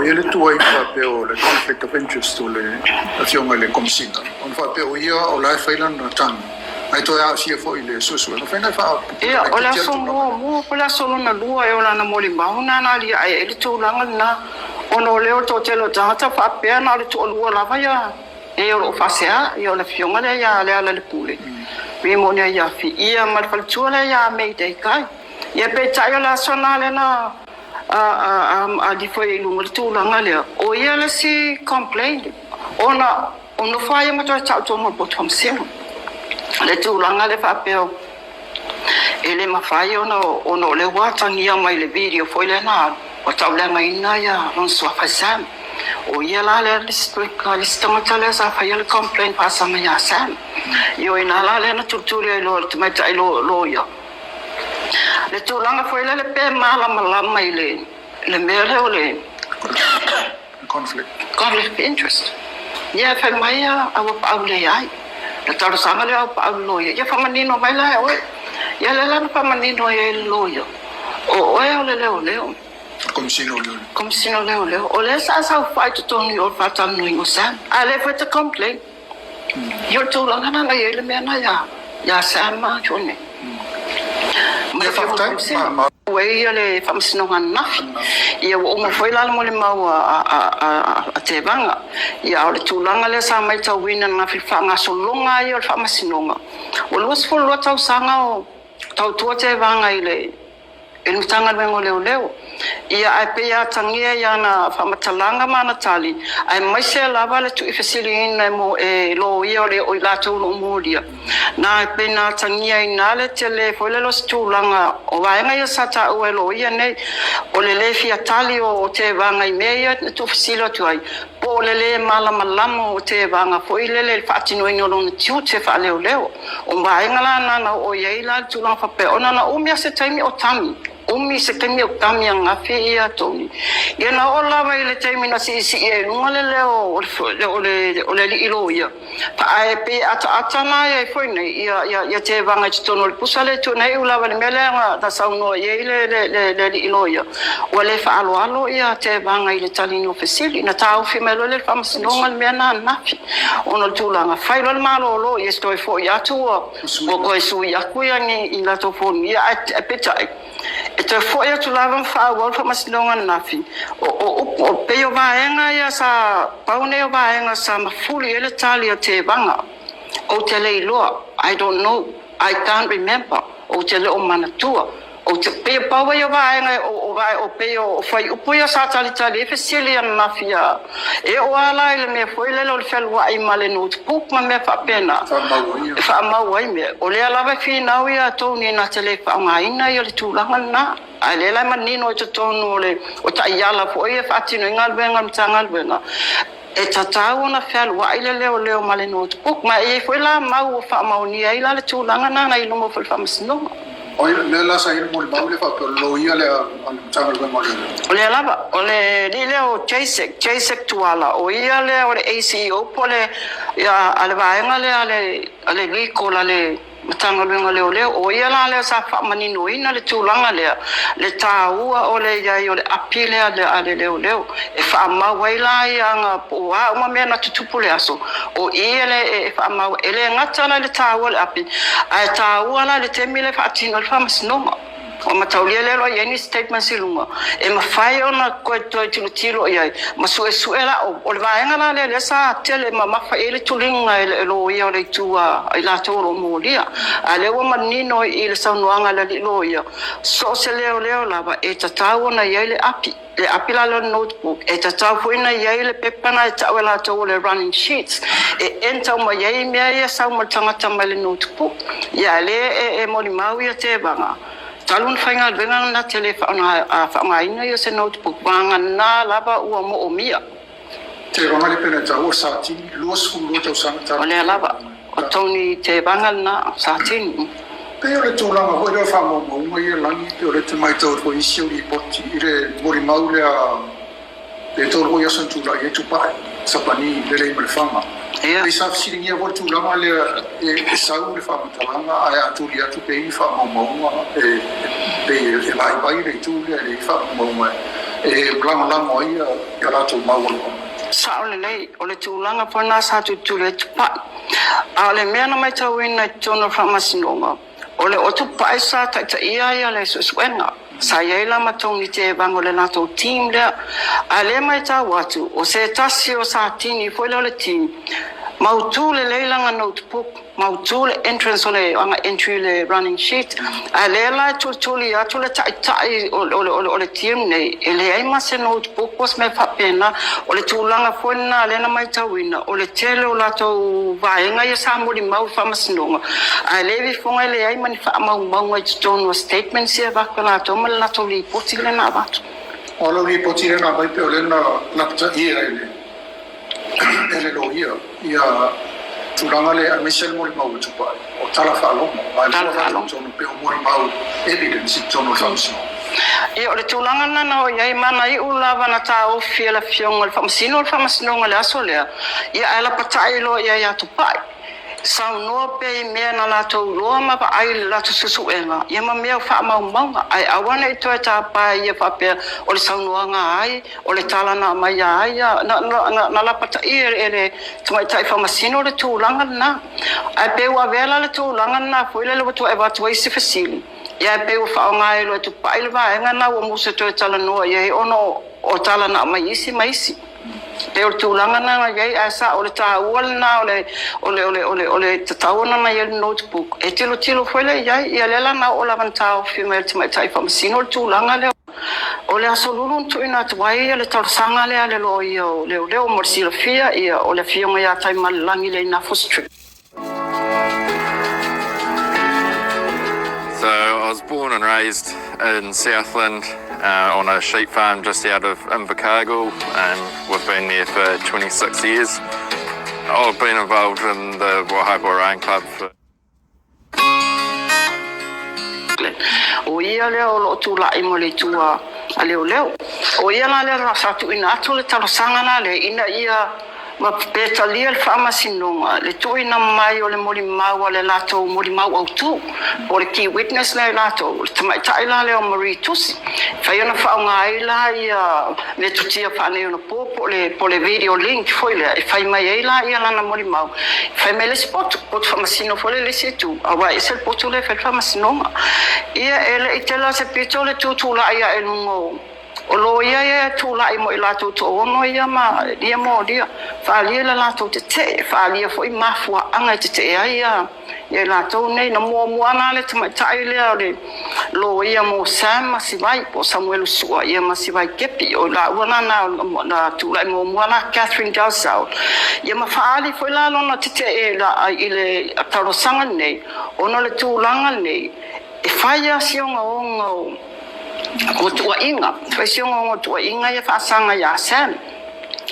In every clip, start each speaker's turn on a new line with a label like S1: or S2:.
S1: i ai le tuuaiga faapea o le conflict of interest o le Afioga i le Komesina, ona faapea o ia o la e fai lana tagi, ae toe aafia foi i le suesuega. Fai na e faapupula
S2: Ia, o le
S1: laitiiti atu
S2: aso
S1: tulaga lea.
S2: muamua po o le aso lona lua ea o lana molimau na na aliae ai le tulaga lena, ona o lea o le toatele o tagata faapea na o le toalua lava ia e o lo o faasea, ia o le afioga lea ia Lealailepule Rimoni Aiafi, ia ma le faletua lea ia Mayday Kai. Ia peitai o le aso lena lea na alifo ai i luga le tulaga lea, o ia le isi complain ona o nofo lava ia ma toe tau tonu o le poto faamasino. Le tulaga lea faapea e le mafai ona ona o lea ua atagia mai le video foi lea na alu, ua tauleagaina ia lona suafa e Sam. O ia la lea le isi tagata lea sa faia le complain faasaga ia Sam. Ia o i ina la lea na tulituli ai loa e le tamaitai loia le tulaga foi lele pe malamalama i le mea lea o le
S1: Conflict.
S2: Conflict of interest. Ia e fai mai a ua paau leai. Le talosaga lea ua paau le loia. Ia faamanino mai la e oe. Ia lea la na faamanino ai e le loia, o oe o le leoleo.
S1: Komesina o Leoleo.
S2: Komesina o Leoleo. O lea sa saofai i totonu i o i le faatalanoaina o Sam. A o lea foi e te complain. Ia o le tulaga lena na i ai le mea lena ia Sam ma Johnny. Ma
S1: Ia
S2: le Afioga
S1: faafetai.
S2: Komesina.
S1: Ma
S2: Ua i ai le faamasinoga ananafi. Ia ua uma foi la le molimau a Tevaga. Ia a o le tulaga lea sa matauina ananafi i le faagasologa lava ia o le faamasinoga, ua 22 tausaga o tautua Tevaga i le i le Matagaluega o Leoleo. Ia ae pei e atagia i ana faamatalaga ma ana tali, aemaise lava le tuuifesiliina e mo e loia o le o i latou o lo o molia. Na e pei na atagia ai ina le tele foi lele o se tulaga o vaega ia sa taua e loia nei, o le le fia tali o Tevaga i mea ia na tuufesili atu ai, po o le lē malamalama o Tevaga foi lele i le faatinoina o lona tiute faaleoleo. O vaega la na na oo i ai la le tulaga faapea, ona na umi lava se taimi o tagi, umi se taimi o tagi ananafi ia Tony. Ia na oo lava i le taimi na siisii ai i luga le leo o le alii loia, ae pei e ataata la ai foi nei ia Tevaga i totonu o le pusa lea e tuuina ai. E ui lava i le mea lea na saunoa i ai le alii loia, ua le faaaloalo ia Tevaga i le taliga o fesili. Na taofi mai loa lea e le Faamasinoga le mea lena ananafi ona o le tulaga, fai loa le malolo, ia toe foi atu ua toe sui atu ia ni latou foni, ae peitai, e toe foi atu lava ma faaauau le faamasinoga ananafi. O upu, o pei o vaega ia sa, pau nei o vaega sa mafuli ai le tali a Tevaga. Ou te le iloa, I don't know, I can't remember, ou te le o manatua. Ou te pei e pau ai o vaega o vae o pei o fuaiupu ia sa talitali ai fesili ananafi a e oo lava la i le mea foi lele o le fealuai ma le notebook ma mea faapena e faamau ai mea. O lea lava e finau ia Tony na te le faaaogaina ia le tulaga lena. A o lea la e manino i totonu o le o taiala foi e faatino ai galuega a le Matagaluega, e tatau ona fealuai le leoleo ma le notebook, ma e i ai foi la mau ua faamaonia ai la le tulaga lena na i luma foi o le faamasinoga.
S1: O lea la sa i ai le molimau lea faapea o le loia lea a le Matagaluega o Leoleo.
S2: O lea lava, o le alii lea o Jacek, Jacek Tuala, o ia lea o le ACEO po o le, a le vaega lea a le legal a le Matagaluega o Leoleo. O ia la lea sa faamaninoina le tulaga lea, le taua o le i ai o le api lea a le leoleo e faamau ai la ia aga po o a uma mea na tutupu i le aso, o i e faamau. E le gata la i le taua o le api, ae taua la i le taimi lea e faatino ai le faamasinoga. Ua mataulia lea loa i ai ni statements i luga e mafai ona toe tilotilo i ai ma suesue la o le vaega la lea lea sa tele mamafa i ai le tuliga e loia o le itu a i latou o lo o molia. A lea ua manino i le saunoaga a le alii loia, so o se leoleo lava e tatau ona i ai le api. Le api la lea o le notebook, e tatau foi ona i ai le pepa lena e tau e latou o le running sheets, e enter uma i ai mea ia e sau ma le tagata mai le notebook. Ia a lea e molimau ia Tevaga, talu ona faigaluega lena te le faaaogaina ia se notebook, vagana lava ua moomia.
S1: Tevaga le pena e taua Satini, 22 tausaga talu.
S2: O lea lava, o Tony Tevaga lena, Satini.
S1: Pei o le tulaga foi lea o faamaumauga ia lagi, pei o lea e te matau atu foi i isi au lipoti i le molimau lea pe tolu foi aso na tulai ai Tupai, Sapani, Leleimalefanga. Pei sa fesiligia foi le tulaga lea e sau le faamatalaga ae a tuli atu pe i ni faamaumauga e pei e vaivai le itu lea e leai faamaumauga E lagolago ai ia latou mau aloaga.
S2: Sao lelei, o le tulaga foi lena sa tulituli ai Tupai. A o le mea na matauina i totonu o le Faamasinoga, o le o Tupai sa taitaia ai le suesuega. Sa i ai la ma Tony Tevaga o le latou team lea. A o lea e matau atu, o se tasi o Satini foi lea o le team, mautu lelei lana notebook, mautu le entrance o le ana entry i le running sheet. A o lea la e tulituli atu le taitai o le team nei, e leai ma se notebook po o se mea faapena. O le tulaga foi lena lea na matauina, o le tele o latou vaega ia sa molimau i le Faamasinoga, ae le ifoga e leai ma ni faamaumauga i totonu o statements ia e avatu e latou ma le latou lipoti lea na avatu.
S1: O lau lipoti lea na aumai pei o lea na lapataia e le loia ia tulaga lea aemaise le molimau a Tupai o tala faalogo ma e
S2: Tala
S1: lua latou
S2: faalogo.
S1: totonu pei o molimau evidence i totonu o le Faamasinoga.
S2: Ia, o le tulaga lena na oo i ai, ma na iu lava na taofi e le Afioga i le Faamasino o le Faamasinoga i le aso lea, ia ae lapatai loa i ai ia Tupai. Saunoa pea i mea na latou iloa ma vaai i le latou suesuega, ia ma mea o faamaumauga, ae aua ne i toe tapa e ia faapea o le saunoaga a ai, o le tala na aumai ia ai, na lapataia e le tamaitai faamasino le tulaga lena. Ae pei ua avea la le tulaga lena foi lele ua toe avatu ai se fesili, ia ae pei ua faaaoga ai loa e Tupai le vaega lena ua musu e toe talanoa i ai ona o tala na aumai isi ma isi. Pei o le tulaga lena na i ai, ae sao o le taua lena o le o le o le o le o le tatau ona na i ai le notebook e tilotilo foi lea i ai. Ia lea la na oo lava na taofi mai e le tamaitai faamasino le tulaga lea. O le Aso Lulu na tuuina atu ai le talosaga lea a le loia o leoleo mo le silafia, ia, o le Afioga ia Taimalelagi Leinafo Street.
S3: So I was born and raised in Southland on a sheep farm just out of Invercargill, and we've been there for 26 years. I've been involved in the Waihapa Rowing Club for
S2: O ia lea o lo o tulai mo le itu a leoleo. O ia la lea sa tuuina atu le talosaga la lea ina ia ma pe talia le Faamasinoga le tuuina mai o le molimau a le latou molimau autu po o le key witness lea i latou, o le tamaitai la lea o Marie Tusi. E fai ona faaaoga ai la ia metotia faaneionapo po o le video link foi lea e fai mai ai la ia lana molimau. E fai mai le isi potu, potu faamasino foi lea i le isi itu, aua e ese le potu lea e fai le faamasinoga. Ia e le i tele lava se pito le tutulai ae i luga o loia ia e tulai mo i latou toaono ia ma ia molia, faaalia le latou tetee, faaalia foi mafuaaga e tetee ai ia i latou nei. Na muamua la le tamaitai lea o le loia mo Sam ma Sivai, po o Samuelu Sua ia ma Sivai Kepi, o laua la na tulai muamua la Catherine Dalzell, ia ma faaali foi la lona tetee i le talosaga lenei, ona o le tulaga lenei e fai lava si ogaoga o tuuaiga, e fai si ogaoga o tuuaiga ia faasaga ia Sam.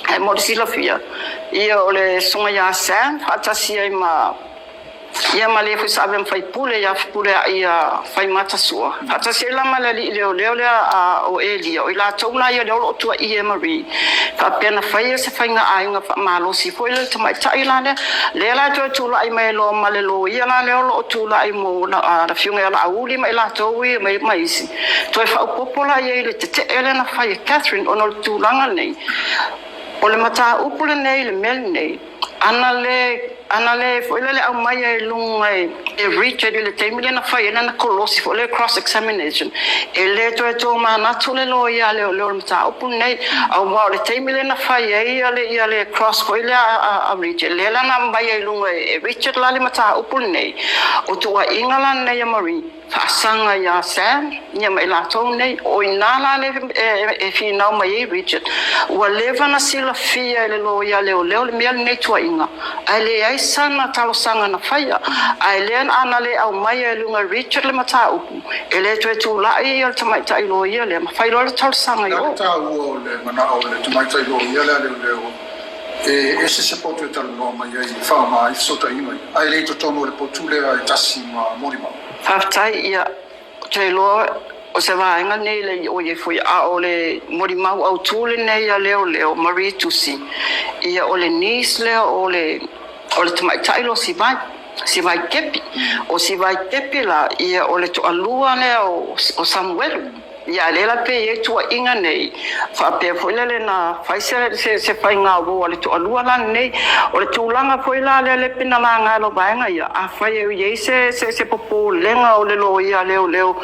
S2: Ae mo le silafia, ia o le susuga ia Sam faatasi ai ma ia ma le foi sa ave ma faipule ia Fepuleai ia Faimata Sua, faatasi ai la ma le alii leoleo lea a o Elia, o i latou la ia lea o lo o tuuaia e Marie, faapea na faia se faiga aiga faamalosi foi lea i le tamaitai la lea. Lea la e toe tulai mai loa ma le loia la lea o lo o tulai mo le Afioga ia Laauli ma i latou ia ma isi, toe faaopoopo la i ai i le tetee lea na fai e Catherine ona o le tulaga lenei. O le mataupu lenei i le mea lenei, ana le ana le foi lele aumaia i luga e Richard i le taimi lea na fai ai lana kolosi foi lea cross examination, e le toe tomanatu le loia a leoleo i le mataupu lenei, aua o le taimi lea na fai ai ia le cross foi lea a Richard, lea la na aumaia i luga e Richard la le mataupu lenei, o tuuaiga la lenei a Marie faasaga ia Sam ia ma i latou nei. O i ina la lea e finau mai ai Richard, ua leva ona silafia e le loia leoleo le mea lenei tuuaiga, ae leai sana talosaga na faia. Ae lea ana le aumaia i luga e Richard le mataupu, e le toe tulai ia le tamaitai loia lea ma fai loa le talosaga i
S1: O le a
S2: o.
S1: le taua o le manao o le tamaitai loia lea leoleo e ese se poto e talanoa mai ai e faaaoga ai fesootaiga ia, ae le i totonu o le potu lea e tasi ma molimau?
S2: Faafetai, ia, ou te iloa o se vaega lenei e le i oi ai foi, a o le molimau autu lenei a leoleo Marie Tusi, ia o le niece lea o le o le tamaitai lea o Sivai, Sivai Kepi. O Sivai Kepi la, ia o le toalua lea o Samuelu. Ia, a o lea la pei e i ai tuuaiga nei, faapea foi lele na fai se faiga uo a le toalua la lenei. O le tulaga foi la lea lea pei na laga e lau vaega ia, afai e i ai se popolega o le loia leoleo,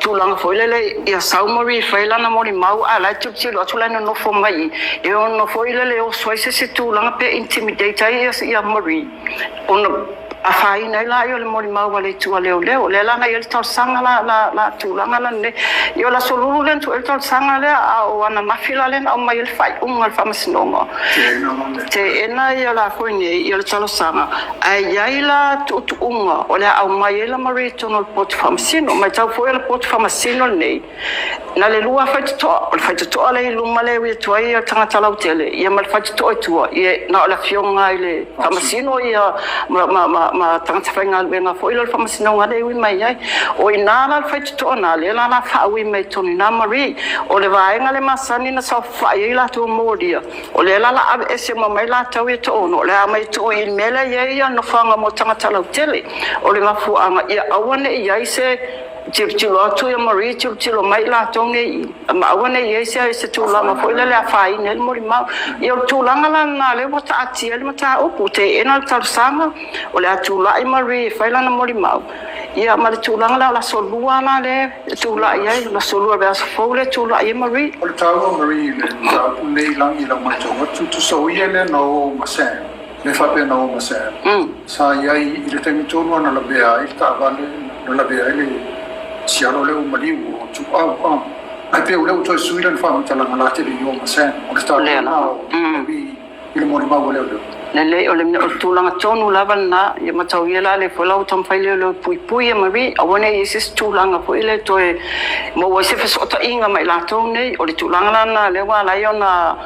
S2: tulaga foi lele ia sau Marie e fai lana molimau a o la e tilotilo atu la e nonofo mai i i, e ono foi lele oso ai se isi tulaga pe intimidate ai ia Marie, ona afaina ai lea o le molimau a le itu a leoleo. O lea la na i ai le talosaga la la tulaga la lenei. Ia o le Aso Lulu lea na tuu ai le talosaga lea, a o ananafi la lea na aumai ai le faaiuga a le Faamasinoga. Teena ia la foi nei ia le talosaga, ae i ai la tuutuuga o le a aumai ai la Marie i totonu o le Potu Faamasino. Matau foi o le Potu Faamasino lenei, na le lua faitotoa, o le faitotoa lea i luma lea e ui atu ai tagata lautele, ia ma le faitotoa i tua, ia na o le afioga i le Faamasino ia ma tagata faigaluega foi lea o le Faamasinoga lea e ui mai ai. O i ina la le faitotoa lena, lea la o le a faaui mai totonu i ina Marie. O le vaega lea masani na saofafai ai latou molia, o lea la o le a aveese uma mai latou ia toaono, o le a aumai tuu i le mea lea e i ai nofoaga mo tagata lautele. O le mafuaaga ia aua ne i i ai se tilotilo atu ia Marie, tilotilo mai i latou nei i, ma aua ne i i ai se tulaga foi lele e afaina ai le molimau. Ia o le tulaga la lena lea ua taatia ai le mataupu, teena le talosaga, o le a tulai Marie e fai lana molimau, ia ma le tulaga la o le aso 2 la lea e tulai ai, le aso 2 o le vaiaso fou lea e tulai ai Marie.
S1: O le taua Marie i le mataupu lenei i lagi i lau matau atu, tusa o ia lea na o ma Sam, lea faapea na o ma Sam, sa i ai i le taimi tonu lava na lavea ai le taavale, na lavea ai le sialo lea ua maliu o Tuuau, ae pei o lea ua toe sui lana faamatalaga la te le i o ma Sam. O le taua lena o Marie i le molimau a leoleo.
S2: Lelei, o le tulaga tonu lava lena, ia matau ia la lea foi la ua taumafai leoleo e puipui ia Marie, aua ne i i ai se isi tulaga foi lea e toe maua ai se fesootaiga ma i latou nei. O le tulaga la lena lea ua ala ai ona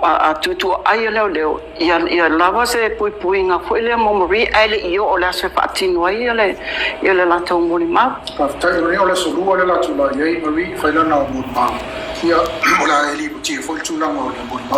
S2: a tuutuuaai e leoleo, ia lava se puipuiga foi lea mo Marie ae le i oo i le aso e faatino ai le latou molimau.
S1: Faafetai, o lenei o le aso 2 lea o le a tulai ai Marie e fai lana molimau. Ia, o le a e lipotia foi le tulaga o le molimau.